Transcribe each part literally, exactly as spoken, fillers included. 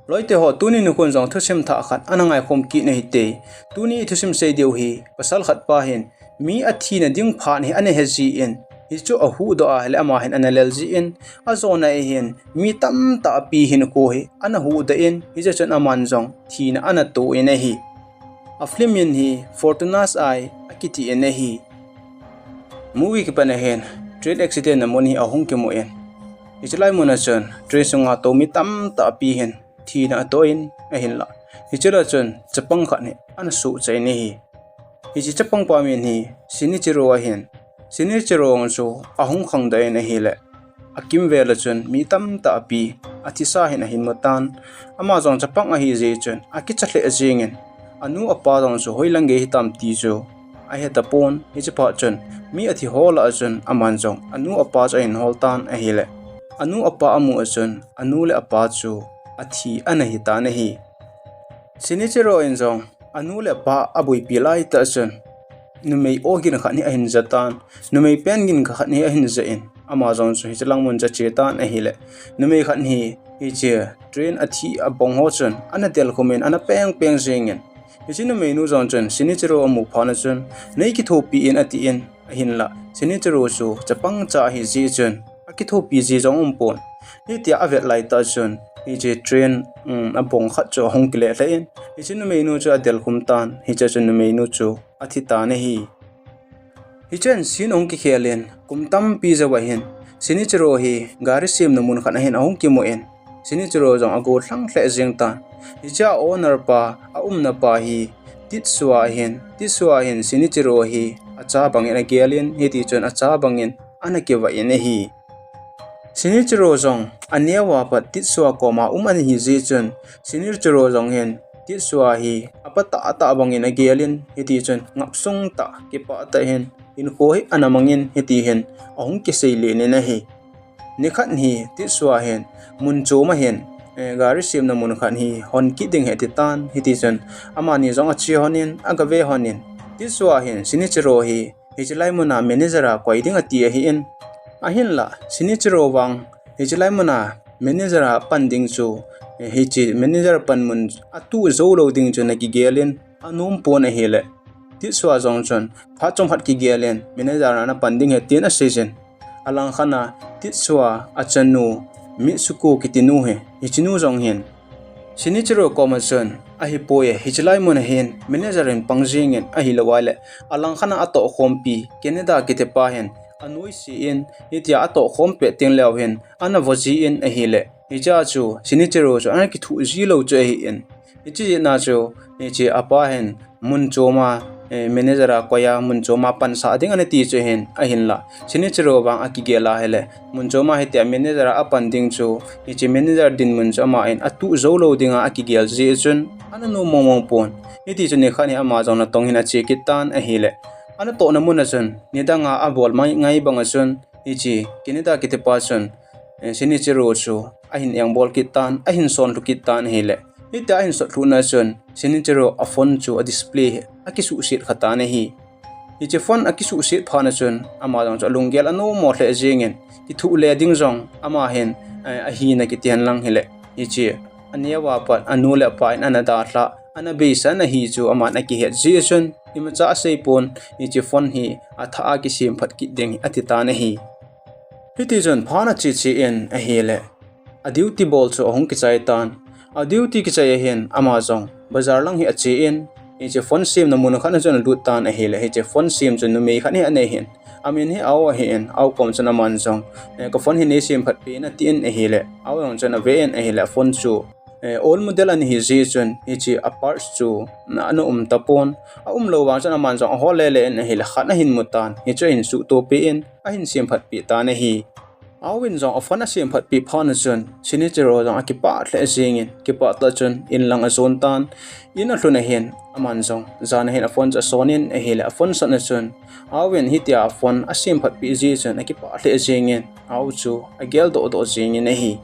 Loite ho, tuni nikhon jong thusim thah khat ana ngaikhom kit nahi te. Tuni thusim sei diu hi, pasal khat pa hin mi athina ding phat hi ana he jin, hichu ahuhdoh a ahile ama hin ana lel jin, ajona a hin mi tamtah pi hinkho hi ana huhdoh in, hiche chun aman jong thina ana to in ahi. A film min hi Fortuna's Eye akiti in ahi. Movie kipat a hin train accident na mun hi ahung kimu in, hiche lai mun a chun train sunga tou mi tamtah pi hin thina ato in ahinla, hiche lai chun chapang khat hi ana suhchai in ahi. Hiche chapang pa min hi Shinichiro ahin, Shinichiro jong chu ahung khangdoh in ahile, akimvel a chun mi tamtah pi athisa hin ahin mu tan. Ama jong chapang ahi jeh chun akicha lheh jingin, anu apa jong chu hoilang gei hitam ti chu ahe tapon. Hiche phat chun mi athi ho lah a chun aman jong anu apa chu ahin hol tan ahile, anu apa amu a chun anu le apa chu athi ana hi tan ahi. Shinichiro in jong anu le apa aboipi lai tah chun numei ogin khat hi ahin ja tan, numei pen gin khat hi ahin ja in, ama jong chu hiche lang mun chu ache tan ahile, numei khat hi hiche train athi abong ho chun ana delkhum in ana peng peng jingin, hiche numeinu jong chun Shinichiro amu phat a chun, nei kithopi in, atin, ahinla Shinichiro chu chapang cha ahi jeh chun akithopi ji jong umpon. Hitia avet lai tah chun hiche train, um, abong khat chu ahung kile lheh in, hiche numeinu chu adelkhum tan, hiche chun numeinu chu athi tan ahi. Hichun scene ahung kikhel in, kum tampi jou a hin Shinichiro hi gari semna mun khat a hin ahung kimu in, Shinichiro jong agol lhang lheh jeng tan. Hiche a owner pa, aumna pa hi Tetsua ahin, Tetsua hin Shinichiro hi acha bangin agel in, hiti chun acha bangin ana kivah in ahi. Shinichiro jong aneo a pat Tetsua koma um ana hi jeh chun, Shinichiro jong hin Tetsua hi apa tah tah bangin agel in, hiti chun ngapsung tah, kipah tah hin hinkho hi ana mang in, hiti hin ahung kisei len in ahi. Nikhat hi Tetsua hin mun chom a hin, eh, gari semna mun khat hi hon kit ding ahi ati tan, hiti chun amani jong ache hon in, agave hon in, Tetsua hin Shinichiro hi hiche lai mun a manager a koi ding ati ahin, ahinla Shinichiro vang hiche lai mun a manager a pan ding chu, eh, hiche manager pan mun atuh jou lou ding chu ana kigel in, anom pon ahile, Tetsua jong chun phat chomkhat kigel in manager a ana pan ding ahi tin asei jin, alang khat a Tetsua achanu Mitsuko kiti nu hi, hiche nu jong hin Shinichiro koma chun, ahipoi e, hiche lai mun a hin manager in pang jingin, ahilou ahile alang khat a atohkhompi Kaneda kiti pa hin anoise in, hitia atohkhom pet teng leu hin ana vo jin ahile, hichea chu Shinichiro chu ana kithuh ji lou chu ahin, hiche jeh a chu hiche apa hin mun chom a, eh, manager a koi a, mun chom a pansah ding ana ti chu ahin, ahinla Shinichiro vang akigel a ahile, mun chom a hitia manager a apan ding chu, hiche manager dinmun chu aman atuh jou lou dinga akigel jeh chun ana nom mong mong pon. Hiti chun nikhat hi ama jong natong hin ache kit tan ahile, anatohna mun a chun nidang a abol mai ngai bang a chun, hiche Kaneda kiti pa chun, eh, Shinichiro chu ahin engbol kit tan, ahin sonlhu kit tan ahile, hitia ahin sonlhuhna chun Shinichiro a phone chu a display hi akisuhset kha tan ahi. Hiche phone akisuhset phat a chun ama jong chu alunggel anom mo lheh jingin, kithuh le ding jong ama hin, eh, ahina kiti henlang hile, hiche aneo a pat anu le apa in ana dalhah, ana beisan ahi chu aman akihet jeh chun, imacha asei pon, hiche phone hi athah a kisemphat kit ding ati tan ahi. Hiti chun phat ache che in ahile, a duty bol chu ahung kichai tan. A duty kichai a hin ama jong bazar lang hi ache in, hiche phone semna mun khat a chun alut tan ahile, hiche phone sem chu numei khat hi anei hin, amin hi Ao ahin, Ao kom chun aman jong, eh, ka phone hi nei semphat peh in atin ahile, Ao jong chun ave in ahile, a phone chu, eh, old model ana hi jeh chun hiche a parts chu ana um tapon. Aum lou vang chun aman jong ahol lele in ahile, khat ahin mu tan, hichu ahin suhto peh in ahin semphat peh tan ahi. Ao in jong a phone asemphat peh phat a chun Shinichiro jong akipah lheh jingin, kipah tah chun in lang ajon tan. In alhun a hin aman jong jan a hin a phone chu ason in ahile, a phone sot a chun Ao in hitia a phone asemphat peh jeh chun akipah lheh jingin, Ao chu agel doh doh jingin ahi.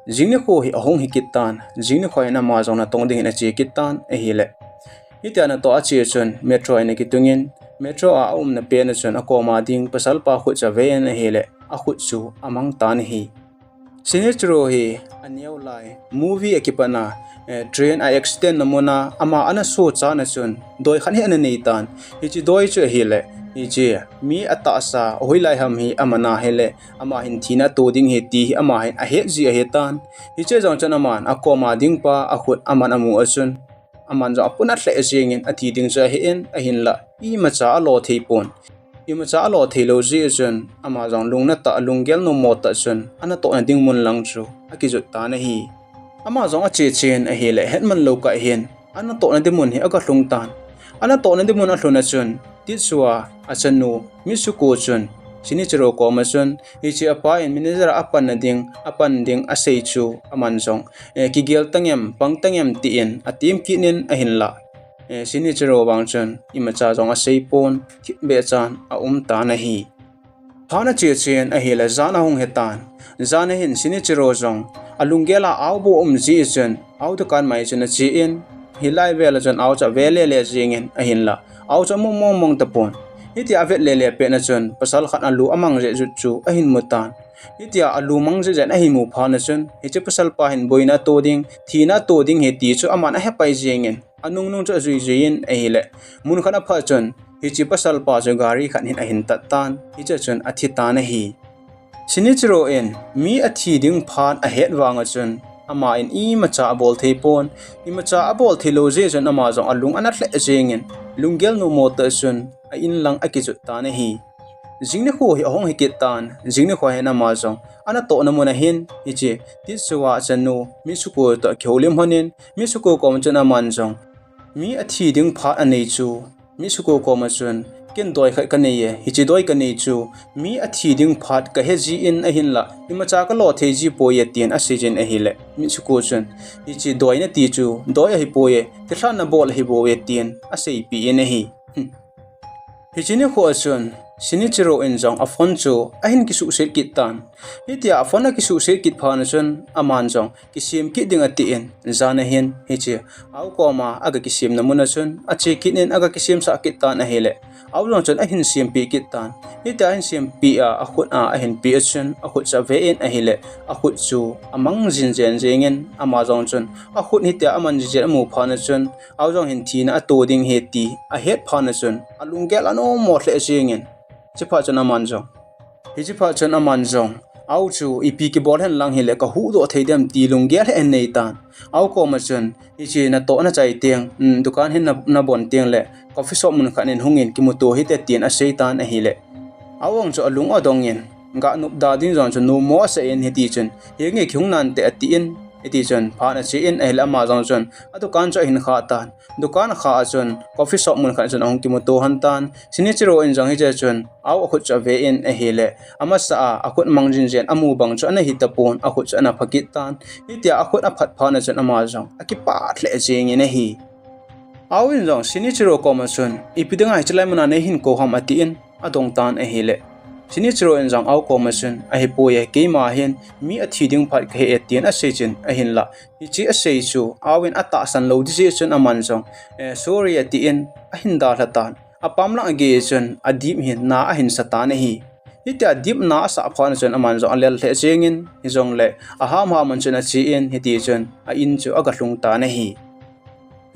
Jing nikho hi ahung hi kit tan, jing nikho in ama jong natong ding hin ache kit tan ahile, hitia natoh a ache chun metro a ana kitungin, metro a aumna pen a chun akoma ding pasal pa khut chu ave in ahile, akhut chu amang tan ahi. Shinichiro hi aneo lai movie akipatna, eh, train a accident na muna ama ana sohcha na chun doi khat hi ana nei tan. Hiche doi chu ahile, hiche mi atahsa ahoilai ham hi aman ahile, ama hin thina ato ding ahi ti hi ama hin ahet ji ahi tan. Hiche jong chun aman akoma ding pa akhut aman amu a chun, aman jong apuna lheh jengin athi ding chu ahin, ahinla imacha alo thei pon. Imacha alo thei lou jeh chun ama jong lungna tah, lunggel nommo tah chun anatohna ding mun lang chu akijot tan ahi. Ama jong ache chen ahile hetman lou kah hin anatohna ding mun hi aga lhung tan. Anatohna ding mun alhun a chun Tetsuo achanu Mitsuko chun Shinichiro koma chun hiche apa in manager a apanna ding, apan ding asei chu aman jong, eh, kigel tangem, pang tangem tin atim kit in ahinla, eh, Shinichiro vang chun imacha jong asei pon, thipbeh chan aum tan ahi. Phat ache chen ahile jan ahung hi tan. Jan a hin Shinichiro jong alunggel a aobou um jeh chun ao dukan mai chun ache in, hilai vel a chun ao chu ave lele jengin ahinla ao chu amu mong mong tapon. Hitia avet lele pet na chun pasal khat alu amang jeh jut chu ahin mu tan. Hitia alu mang jeh jeh ahin mu phat na chun hiche pasal pa hin boina ato ding, thina ato ding ahi ti chu aman ahe pai jengin anung nung chu ajui jui in ahile, mun khat aphah chun hiche pasal pa chu gari khat hin ahin tat tan, hiche chun athi tan ahi. Shinichiro in mi athi ding phat ahet vang a chun ama in imacha abol thei pon. Imacha abol thei lou jeh chun ama jong alung ana lheh jengin lunggel nommo tah chun a in lang akijot tan ahi. Jing nikho hi ahung hi kit tan, jing nikho hin ama jong anatohna mun a hin hiche Tetsuo achanu Mitsuko toh kihoulim lhon in, Mitsuko koma chun aman jong mi athi ding phat anei chu Mitsuko koma chun, ken doi khat kanei e, hiche doi kanei chu mi athi ding phat kahe jin ahinla imacha kalo thei ji poi e tin asei jin ahile, Mitsuko chun, hiche doi nati chu doi ahipoi e, thilha nabol ahibou e tin aseipeh in ahi. Hiche nikho a chun Shinichiro in jong aphone chu ahin kisuhset kit tan. Hitia aphone akisuhset kit phat na chun aman jong kisem kit ding atin, jan a hin hiche ao koma aga kisemna mun a chun ache kit in aga kisemsah kit tan ahile, ao jong chun ahin sempeh kit tan. Hitia ahin sempeh a akhut a ahin peh a chun akhut chu ave in ahile, akhut chu amang jing jen jengin ama jong chun akhut hitia amang jing jen amu phat na chun ao jong hin thina ato ding ahi ti ahet phat na chun alunggel anommo lheh jengin, hiche phat chun aman jong, hiche phat chun aman jong ao chu ipi kibol hen lang hile kahuhdoh thei dem ti lunggel ahin nei tan. Ao koma chun hiche natoh nachai teng, um, dukan hin na, nabon teng le coffee shop mun khat in hungin kimuto hite tin asei tan ahile, ao jong chu alung adongin, ga nop da ding jong chu nommo asah in hiti chun, henge kihung nante atin, hiti chun phat ache in ahile ama jong chun adukan chu ahin khah tan. Dukan akhah a chun coffee shop mun khat chun ahung kimuto lhon tan. Shinichiro in jong hiche chun ao akhut chu ave in ahile, amasa a akhut mang jing jen amu bang chu ana hi tapon, akhut chu ana pha kit tan. Hitia akhut aphat phat na chun ama jong akipah lheh jengin ahi. Ao in jong Shinichiro koma chun, ipi dinga hiche lai muna neihin kou ham atin adong tan ahile, Shinichiro in jong ao koma chun, ahipoi e, keima hin mi athi ding phat kahe e tin asei chin ahinla, hiche asei chu ao in atahsan lou ding jeh chun aman jong, eh, sorry atin ahin dalha tan. Apam lang agei chun adip hin na ahin sa tan ahi. Hitia adip na asah phat na chun aman jong alel lheh jengin, hijongle aham ham mun chun ache in, hiti chun a in chu aga lhung tan ahi.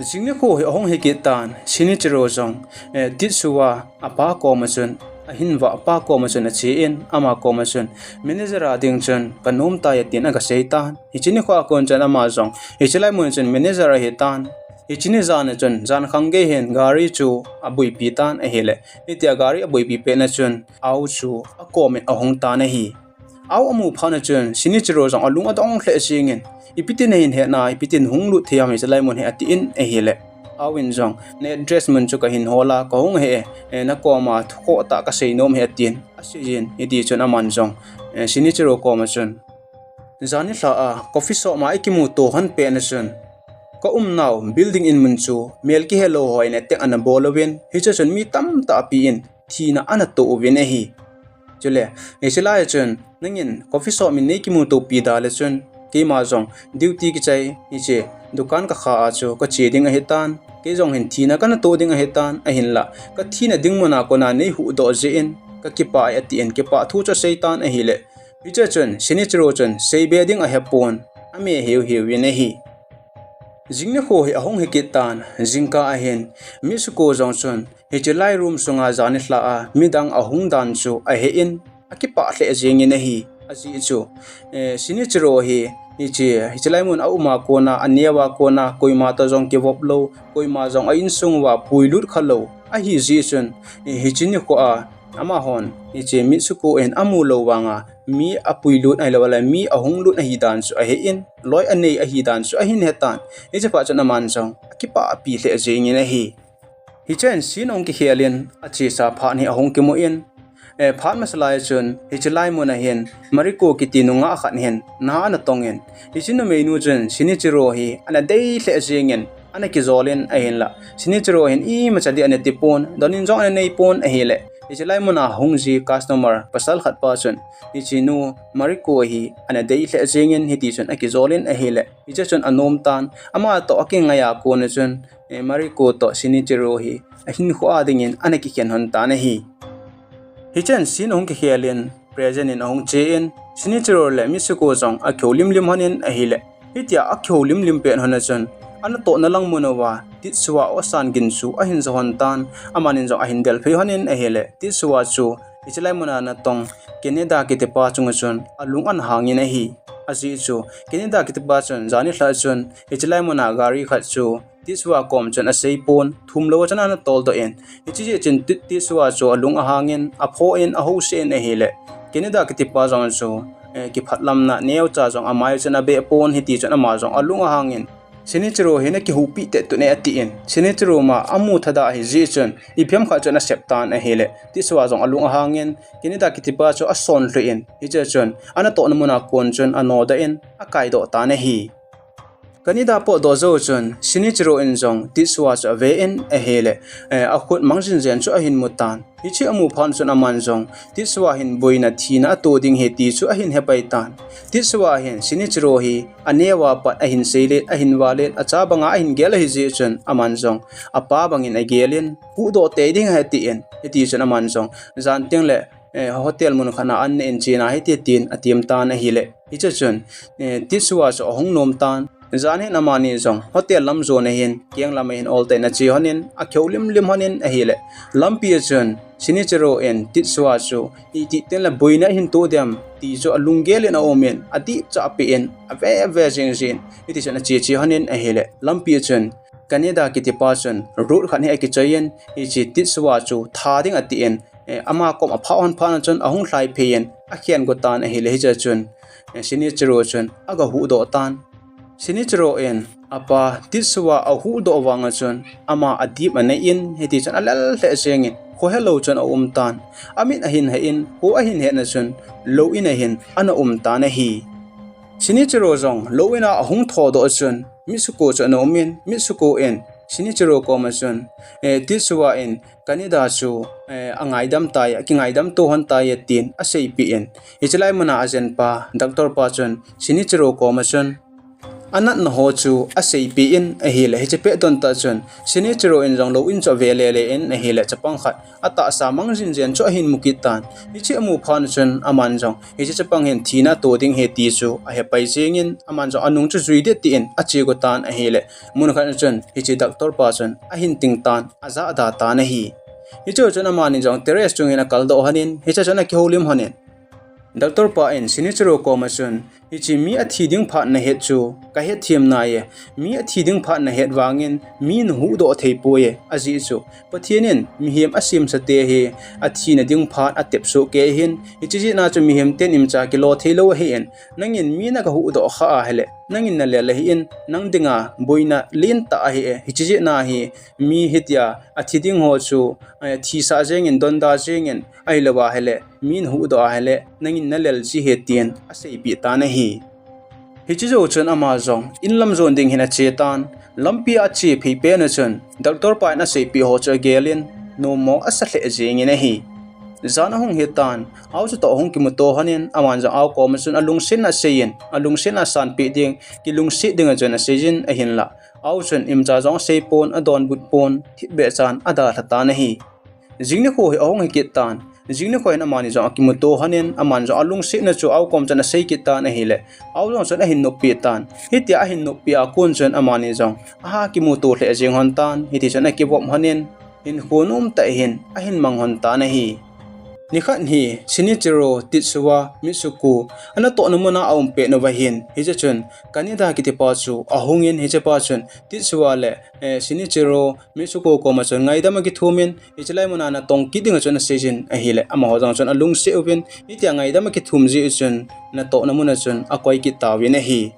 Jing nikho hi ahung hi kit tan, Shinichiro jong, eh, Tetsuo apa koma chun, ahin vah pa koma chun ache in, ama koma chun, manager a ding chun kanom tai atin aga sei tan. Hiche nikho a kon chun ama jong hiche lai mun chun manager ahi tan. Hiche ni jan a chun jan khang gei hin gari chu aboipi tan ahile, hitia gari aboipi pet na chun ao chu akom in ahung tan ahi. Ao amu phat na chun Shinichiro jong alung adong lheh jengin, ipi tin nahin hetna, ipi tin hung lut thei ham hiche lai mun hi atin ahile, ao in jong, na address mun chu kahin hol a, kahung ahi e, eh, nakoma thu khoh tah kasei nom ahi atin asei jin, hiti chun aman jong, eh, Shinichiro koma chun, jan nilhah a coffee shop ma ikimuto lhon pet na chun, ka umnau building in mun chu mel kihelou hon attack ana bol uvin, hiche chun mi tamtah pi in thina ana toh uvin ahi. Chule, hiche lai a chun, nangin coffee shop in neikimutopi da le chun, keima jong duty kichai hiche dukan kakhah a chu kache ding ahi tan, kei jong hin thina kana toh ding ahi tan, ahinla kathina ding muna kona neihuhdoh jeh in kakipah e atin kipah thu chu asei tan ahile, Hiche chun Shinichiro chun seibe ding ahepon, ame hiu hiu in ahi. Jing nikho hi ahung hikit tan, jingkah ahin Mitsuko jong chun hiche lai room sunga jani lha a midang ahung dan chu ahe in, akipah lheh jingin ahi. Ajeh chu, eh, Shinichiro hi hiche, hiche lai mun a uma kona, aneo a kona, koima toh jong kivop lou, koima jong a insung uva puilut khalou ahi jeh chun, eh, hiche nikho a amahon hiche Mitsuko in amu lou vanga mi apuilut ahilou le mi ahung lut ahi dan chu ahe in, loi anei ahi dan chu ahin hetan. Hiche phat chun aman jong akipah pi lheh jingin ahi. Hichun scene ahung kikhel in, achesa phat hi ahung kimu in, eh, phat masa lai chun hiche lai mun ahin Mariko kiti nungah khat hin na ana tong in, hiche numeinu chun Shinichiro hi ana dei lheh jingin ana kijol in ahinla, Shinichiro hin imacha ding ana tipon, don in jong ana neipon ahile, hiche lai muna hung ji customer pasal khat pa chun hiche nu Mariko hi ana dei lheh jingin hiti chun akijol in ahile, hiche chun anom tan, ama toh akingai a kona chun, eh, Mariko toh Shinichiro hi ahinkho a dingin ana kikhen lhon tan ahi. Hichun scene ahung kikhel in, present in ahung che in, Shinichiro le Mitsuko jong akihoulim lim lhon in ahile, hitia akihoulim lim pet lhon a chun, anatohna lang mun uva Tetsuya osan gin chu ahin ja lhon tan, amanin jong ahin delphei lhon in ahile, Tetsuya chu hiche lai muna natong Kaneda kiti pa chunga chun alung ana hang in ahi. Ajeh chu Kaneda kiti pa chun jani lha chun hiche lai muna gari khat chu Tetsuya kom chun aseipon, thum lou chun ana toldoh in, hiche jeh chun Te-, Tetsuya chu alung ahang in, apho in, ahouse in ahile, Kaneda kiti pa jong chu, eh, kiphatlamna neocha jong amai chun abeh pon, hiti chun ama jong alung ahang in, Shinichiro hi nakihoupi tei tun e atin, Shinichiro ma amu thada ahi jeh chun, ipi ham khat chun asep tan ahile, Tetsuya jong alung ahang in, Kaneda kiti pa chu asonlhu in, hiche chun anatohna muna kon chun anodoh in, akaidoh tan ahi. Kaneda potdoh jou chun, Shinichiro in jong Tetsuya chu ave in ahile, eh, akhut mang jing jen chu ahin mu tan. Hiche amu phat chun aman jong, Tetsuya hin boina thina ato ding ahi ti chu ahin hepai tan. Tetsuya hin Shinichiro hi aneo a pat ahin seilet, ahin valet, acha banga ahin gel ahi jeh chun aman jong, apa bangin agel in, huhdoh tei ding ahi tin, hiti chun aman jong, jan teng le, eh, hotel mun khat a an ne in chena hite tin atim tan ahile. Hiche chun, eh, Tetsuya chu ahung nom tan. Jan hin amani jong hotel lam jon ahin, keng lam ahin oltah in ache lhon in, akihoulim lim lhon in ahile, lampi a chun Shinichiro in Tetsuya chu itih teng le boina ahin to dem ti chu alunggel in aum in, adipcha ape in, ave ave jing jin, hiti chun ache che lhon in ahile, lampi a chun Kaneda kiti pa chun road khat hi akichoi in, hiche Tetsuya chu tha ding atin, eh, ama kom aphah lhon phat chun ahung lhai phei in, akhen go tan ahile, hiche chun, eh, Shinichiro chun aga huhdoh tan. Shinichiro in apa Tetsuya ahuhdoh vang a chun ama adip anei in, hiti chun alel lheh jeng in, kho helou chun aum tan. Amit ahin he in, kho ahin hetna chun lou in a hin ana um tan ahi. Shinichiro jong lou in a ahung thodoh chun Mitsuko chu ana um in, Mitsuko in Shinichiro kom a chun, eh, Tetsuya in Kaneda chu, eh, angaidam tai, akingaidam to lhon tai tin aseipeh in, hiche lai muna ajen pa, doctor pa chun Shinichiro kom a chun anatna ho chu aseipeh in ahile, hiche pet don tah chun Shinichiro in jong lou in chu ave lele in ahile, chapang khat atahsa mang jing jen chu ahin mu kit tan. Hiche amu phat chun aman jong, hiche chapang hin thina ato ding ahi ti chu ahepai jeng in, aman jong anung chu jui ding tin ache go tan ahile, mun khat chun hiche doctor pa chun ahin ting tan, ajah da tan ahi. Hiche chun amani jong terrace chung hin akaldoh lhon in, hiche chun akihoulim lhon in, doctor pa in Shinichiro kom a chun, hiche mi athi ding phat nahet chu kahet them nai e, mi athi ding phat nahet vangin mi nahuhdoh thei poi e, ajeh chu Pathen in mihem asemsa te hi athina ding phat atep soh kei ahin, hiche jeh a chu mihem ten imacha kilo thei lou ahin, nangin mi naga huhdoh kha ahile, nangin nalel ahin, nang dinga boina lentah ahi e, hiche jeh a hi mi hitia athi ding ho chu, eh, thisah jeng in, donda jeng in, ahilou ahile, mi nahuhdoh ahile, nangin nalel ji ahi tin aseipeh tan ahi. Hiche jou chun ama jong in lam jon ding hin ache tan, lampi a ache phei pen a chun, doctor pa in aseipeh ho chu agel in, nommo asa lheh jeng in ahi. Jan ahung hi tan, ao chu toh ahung kimuto lhon in, aman jong ao kom a chun alungset in asei in, alungset in asanpeh ding, kilungset ding a chun asei jin ahinla, ao chun imacha jong asei pon, adonbut pon, thipbeh chan adalha tan ahi. Jing nikho hi ahung hi kit tan. Jing nikho hin amani jong akimuto lhonin, aman jong alungsetna chu Ao kom chun asei kit tan ahile, Ao jong chun ahin noppi tan. Hitia ahin noppi a kon chun amani jong aha kimuto lheh jeng lhon tan, hiti chun akivop lhonin, hinkho nom tah in ahin mang lhon tan ahi. Nikhat hi Shinichiro, Tetsuya, Mitsuko anatohna muna aum pet nauva hin, hiche chun Kaneda kitipa chu ahungin, hichepa chun Tetsuya le, eh, Shinichiro, Mitsuko koma chun ngaidam akithumin, hichelai muna natong kit dinga chun aseijin ahile, amaho jong chun alungset uvin, hitia ngaidam akithum jeh chun natohna muna chun akoi kit tauvin ahi.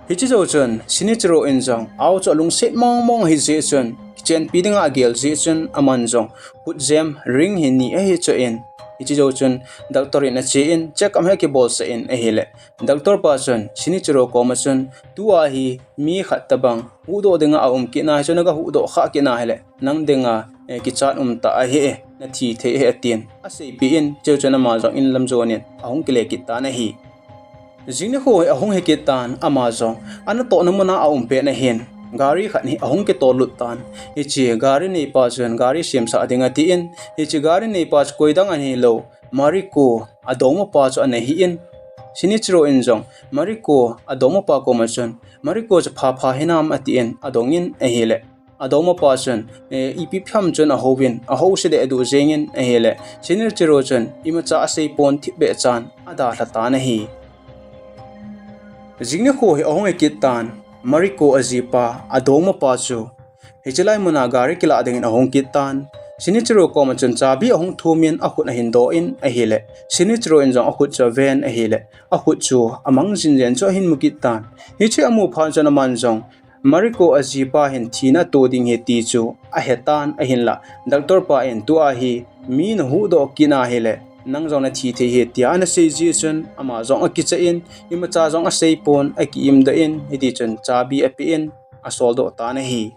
Hiche jou chun Shinichiro in jong Ao chu alungset mong mong ahi jeh chun, kichenpi dinga agel jeh chun, aman jong khutjem ring hi ni ahin choh in, hiche jou chun doctor in achen, check up hi akibolsah in ahile, doctor pa chun Shinichiro koma chun, tua hi mi khat tobang huhdoh dinga aum kit nahi chu, naga huhdoh kha kit nahile nang dinga, eh, kichat um tah ahi e, nathi thei ahi, atin aseipeh in, chujou chun ama jong in lam jonin ahung kile kit tan ahi. Jing nikho hi ahung hi kit tan, ama jong anatohna muna aum pet na hin gari khat hi ahung kitol lut tan. Hiche gari neipa chun gari semsah ding atin, hiche gari neipa chu koidang ahilou, Mariko adongmapa chu ana hin, Shinichiro in jong Mariko adongmapa koma chun, Mariko chu pha pha hinam, atin adongin ahile, adongmapa chun, eh, ipi ham chun ahouvin, ahou se deh duh jengin ahile, Shinichiro chun imacha aseipon, thipbeh chan adalha tan ahi. Jing nikho hi ahung hi kit tan, Mariko ajipa adongmapa chu hichelai muna gari kilah dingin ahung kit tan. Shinichiro koma chun chabi ahung thumin akhut ahin doh in ahile, Shinichiro in jong akhut chu aven ahile, akhut chu amang jinjen chu ahin mu kit tan. Hiche amu phat chun aman jong Mariko ajipa hin thina ato ding ahi ti chu ahetan ahinla, doctor pa in tua hi mi nahuhdoh kit nahile nang jong nathi thei ahi tia anasei jeh chun ama jong akicha in, imacha jong aseipon, aki-imdoh in, hiti chun chabi apen, asoldoh tan ahi.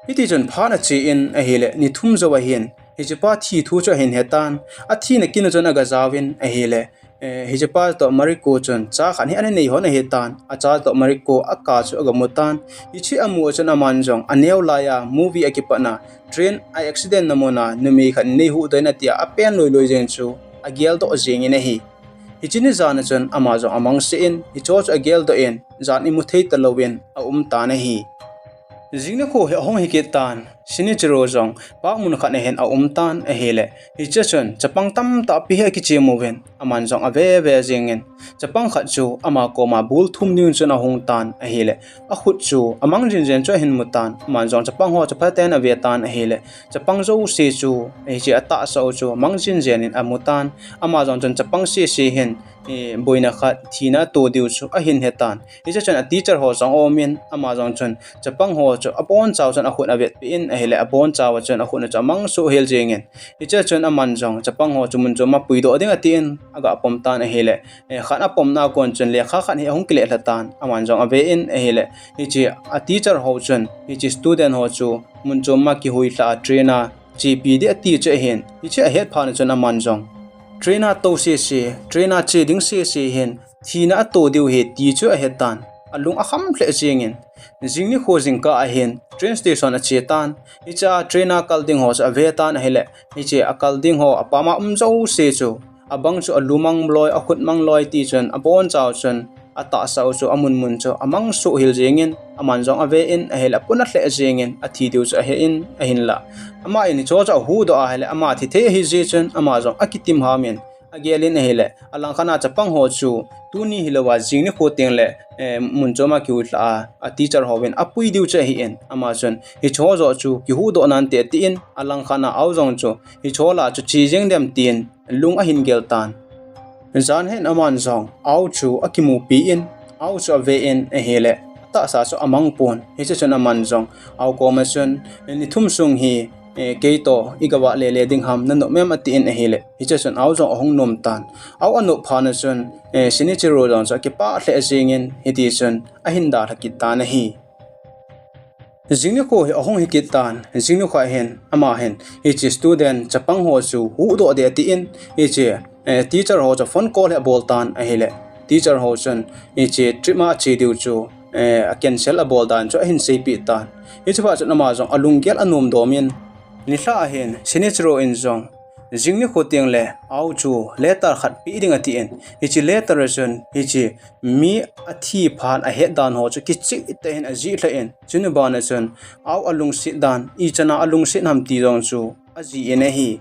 Hiti chun phat achen ahile, ni thum jou ahin, hichepa thi thu chu ahin hetan, athina kin a chun agajaovin ahile, eh, hichepa toh Mariko chun cha khat hi ana nei lhon ahitan, acha toh Mariko aka chu agamu tan. Hiche amu a chun aman jong aneo laiya movie akipatna train a accident na muna numei khat in neihuhdoh in atia apen loi loi jeng chu ageldoh jengin ahi. Hiche ni jan a chun ama jong amangse in, hicheho chu ageldoh in, jan imu thei talouvin aum tan ahi. Jing nikho hi ahung hi kit tan, Shinichiro jong park mun khat a hin aum tan ahile, hiche chun chapang tamtah pi hi akichem uvin, aman jong ave ve jengin, chapang khat chu ama koma ball thum ding chun ahung tan ahile, akhut chu amang jinjen chu ahin mu tan, aman jong chapang ho chu phaten ave tan ahile, chapang jouse chu hiche atahsa u chu amang jinjen in amu tan, ama jong chun chapang sese hin, eh, boina khat thina ato diu chu ahin hetan. Hiche chun a teacher ho jong aumin, ama jong chun chapang ho chu abonchau chun akhut avetpeh in ahile, abonchau a chun akhut a chu amang soh hel jengin, hiche chun aman jong chapang ho chu mun choma puidoh ding atin, agapom tan ahile, eh, khat apomna a kon chun lekha khat hi ahung kile lha tan, aman jong ave in ahile, hiche a teacher ho chun hiche student ho chu mun choma kihuilhah a train a chepi ding ati chu ahin, hiche ahet phat a chun aman jong train a tou sese, train a che ding sese hin thina ato diu ahi ti chu ahetan, alung akham lheh jengin, jing nikho jingkah a hin train station ache tan, hiche a train a kal ding ho chu ave tan ahile, hiche akal ding ho apam a um jouse chu abang chu alu mang loi, akhut mang loi ti chun abonchau chun atahsa u chu amun mun chu amang soh hel jengin, aman jong ave in ahile, apuna lheh jengin athi diu chu ahe in ahinla, ama in hicheho chu ahuhdoh ahile ama thi thei ahi jeh chun ama jong akitim hamin, agel in ahile, alangkhat a chapang ho chu tuni hilouva jing nikho tengle, eh, mun choma kihuilhah a, a teacher hovin apui diu chu ahin, ama chun hicheho joh chu kihuhdoh nante atin, alangkhat a Ao jong chu hicheho lah a chu che jeng dem tin lung ahin gel tan. Jan hin aman jong Ao chu akimupi in, Ao chu ave in ahile, atahsa chu amang pon, hiche chun aman jong Ao koma chun, ni thum sung hi, eh, keitoh igavah lele ding ham, nanop em atin ahile, hiche chun Ao jong ahung nom tan. Ao anop phat a chun, eh, Shinichiro jong chu akipah lheh jengin, hiti chun ahin dalha kit tan ahi. Jing nikho hi ahung hi kit tan, jing nikho hin, ama hin hiche student chapang ho chu huhdoh ding atin, hiche, eh, teacher ho chu phone call hi abol tan ahile, teacher ho chun hiche trip a che diu chu, eh, a cancel abol dan chu ahin seipeh tan. Hiche phat chun ama jong alunggel anom domin, nilhah a hin Shinichiro in jong Jing nikho teng le, Ao chu letter khat pe ding atin, hiche letter a chun, hiche mi athi phat ahet dan ho chu kicheh tah in ajih lheh in, chuni ban a chun, Ao alungset dan, ichan a alungset ham ti jong chu ajih in ahi.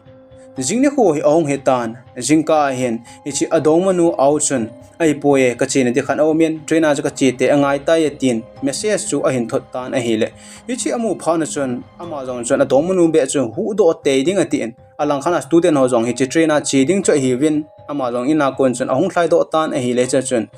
Jing nikho hi ahung hi tan, jingkah a hin, hiche adongmanu Ao chun, ahipoi, kachena ding khat aum in, train a chu kache tei angai tai atin, message chu ahin thot tan ahile. Hiche amu phat a chun, ama jong chun adongmanu beh chu huhdoh tei ding atin, alangkhat a student ho jong hiche train a che ding chu ahiuvin, ama jong in a kon chun ahung lhaidoh tan ahile, hiche a chun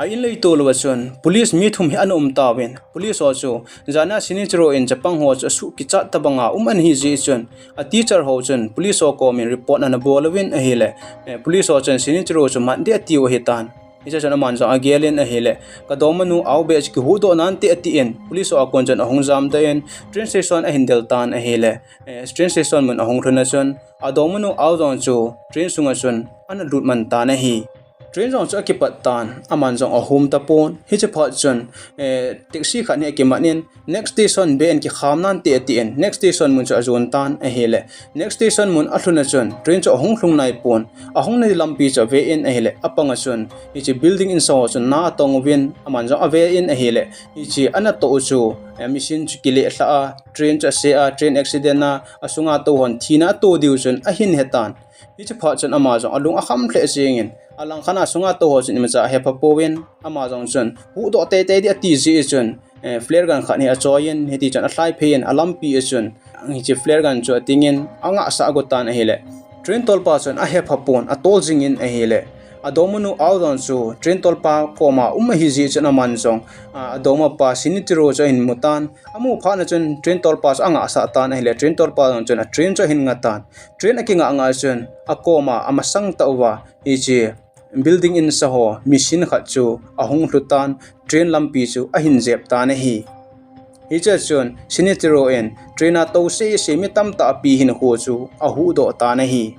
a in leito lou a chun, police mi thum hi ana um tauvin, police ho chu, jan a Shinichiro in chapang ho chu asuh kichat tabang a um ana hi jeh chun, a teacher ho chun, police ho kom in report ana bol uvin ahile, eh, police ho chun Shinichiro chu mat ding atiu ahi tan. Hiche chun aman jong agel in ahile, kadongmanu Ao beh chu kihuhdoh nante atin, police ho a kon chun ahung jamdoh in, train station ahin del tan ahile, eh, train station mun ahung lhun a chun, adongmanu Ao jong chu train sung a chun ana lut man tan ahi. Train jong chu akipat tan, aman jong ahum tapon. Hiche phat chun, eh, taxi khat hi akiman in, next station beh in kikham nante atin, next station mun chu ajon tan ahile. Next station mun alhun a chun, train chu ahung lhung naipon. Ahung na lampi chu ave in ahile, apang a chun, hiche building insa ho chun na atong uvin, aman jong ave in ahile. Hiche ana toh u chu, eh, machine chu kileh lhah a, train chu ase a, train accident a, asunga tou hon thina ato diu chun ahin he tan. Hiche phat chun ama jong alung akham lheh jeng in, alangkhat a sunga tou ho chun imacha ahe pha pouvin, ama jong chun huhdoh tei tei ding ati jeh chun, eh, flare gun khat hi achoi in, hiti chun alhai phei in, alampi a chun hiche flare gun chu ating in, angah sah got tan ahile. Train tolpa chun ahe pha pon, atol jing in ahile. Adongmanu Ao jong chu train tolpa kom a um ahi jeh chun aman jong, ah, adongmapa Shinichiro chu ahin mu tan. Amu phat a chun train tolpa chu angah sah tan ahile, train tolpa jong chun a train chu ahin nga tan. Train akingah ngah chun, akom a amasang tah uva, hiche building insa ho machine khat chu ahung lhu tan, train lampi chu ahin jep tan ahi. Hiche a chun Shinichiro in train a tou sese mi tamtah pi hinkho chu ahuhdoh tan ahi.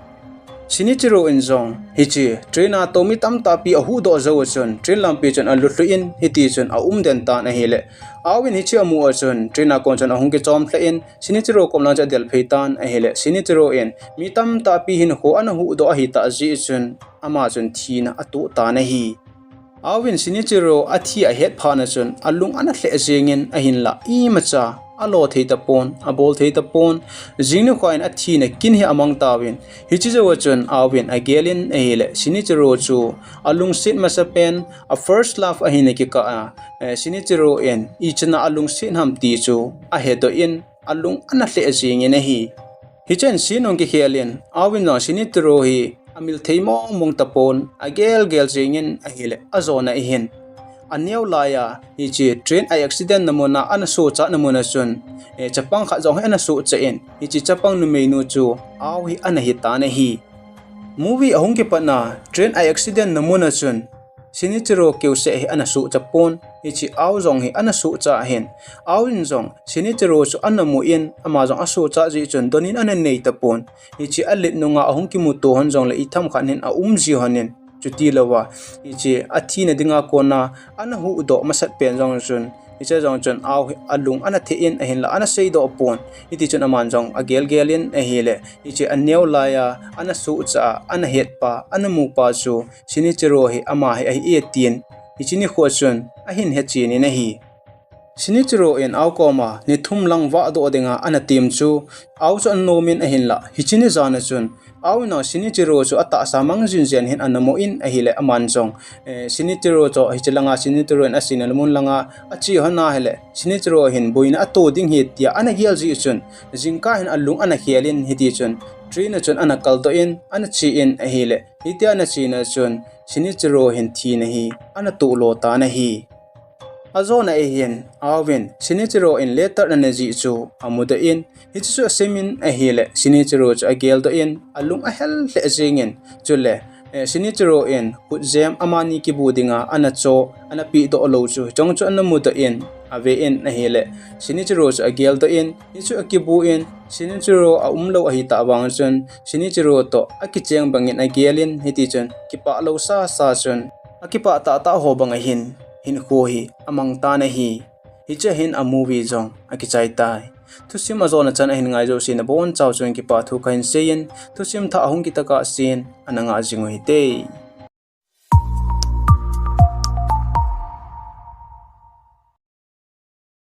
Shinichiro in jong hiche train a tou mi tamtah pi ahuhdoh jou a chun train lampi chun alhu lhu in, hiti chun aum den tan ahile. Ao in hiche amu a chun train a kon chun ahung kichom lheh in, Shinichiro kom lang chu adel phei tan ahile. Shinichiro in mi tamtah pi hinkho ana huhdoh ahi tah jeh chun, ama chun thina atoh tan ahi. Ao in Shinichiro athi ahet phat a chun, alung ana lheh jeng in ahinlah, imacha alo thei tapon, abol thei tapon. Jing nikho in athina kin hi amang tauvin, hiche jou a chun Ao in agel in ahile, Shinichiro chu alungset masapen, a first love ahina kikah a, eh, Shinichiro in ichan a alungset ham ti chu ahedoh in, alung ana lheh jeng in ahi. Hichun scene ahung kikhel in, Ao in jong Shinichiro hi amil thei mong mong tapon, agel gel jeng in ahile, ajona ahin. Aneo lai a, hiche train a accident na mun a, ana sohchatna mun a chun, eh, chapang khat jong hi ana sohcha in, hiche chapang numeinu chu Ao hi ana hi tan ahi. Movie ahung kipatna, train a accident na mun a chun, Shinichiro keuseh hi ana sohcha pon, hiche Ao jong hi ana sohcha ahin. Ao in jong, Shinichiro chu ana mu in, ama jong asohcha jeh chun, don in ana nei tapon. Hiche alet nunga ahung kimuto hon jongle itham khat hin aum ji hon in, chuti louva, hiche athina dinga kona ana huhdoh masat pen jong chun, hiche jong chun Ao hi alung ana theh in ahinlah, ana seidoh pon. Hiti chun aman jong agel gel in ahile, hiche aneo lai a, ana sohcha a, ana hetpa, ana mupa chu, Shinichiro hi ama hi ahi e tin, hiche nikho chun ahin hechen in ahi. Shinichiro in Ao koma ni thum lang vahdoh dinga ana tem chu, Ao chu ana nom in ahinlah, hiche ni jan a chun, Ao in jong Shinichiro chu atahsa mang jing jeng hin ana mo in ahile, aman jong, eh, Shinichiro chu hiche langa Shinichiro in asina mun langa ache hon ahile, Shinichiro hin boina ato ding ahi tia ana gel jeh chun, jingkah hin alung ana khel in, hiti chun train a chun ana kaldoh in, ana che in ahile, hitia ana chena chun Shinichiro hin thina hi ana toh lo tan ahi. Ajona ahin, Ao in Shinichiro in letter ana ne jeh chu amudoh in, hiche chu asim in ahile, Shinichiro chu ageldoh in, alung ahel lheh jeng in, chule, eh, Shinichiro in khutjem amani kibu dinga ana cho, ana pehdoh lou chu, chong chu ana mudoh in, ave in ahile, Shinichiro chu ageldoh in, hichu akibu in, Shinichiro aum lou ahi tah vang chun, Shinichiro toh akicheng bang in agel in, hiti chun kipah lou sasa chun, akipah tahtah ho bang a hin, hinkho hi amang tan ahi. Hiche a hin a movie jong akichai tai. Thusim ajona chan ahin ngai jouse nabonchauva chun kipah thu kahin seiyin, thusim thah ahung kit tokah sen ana ngah jing u hite.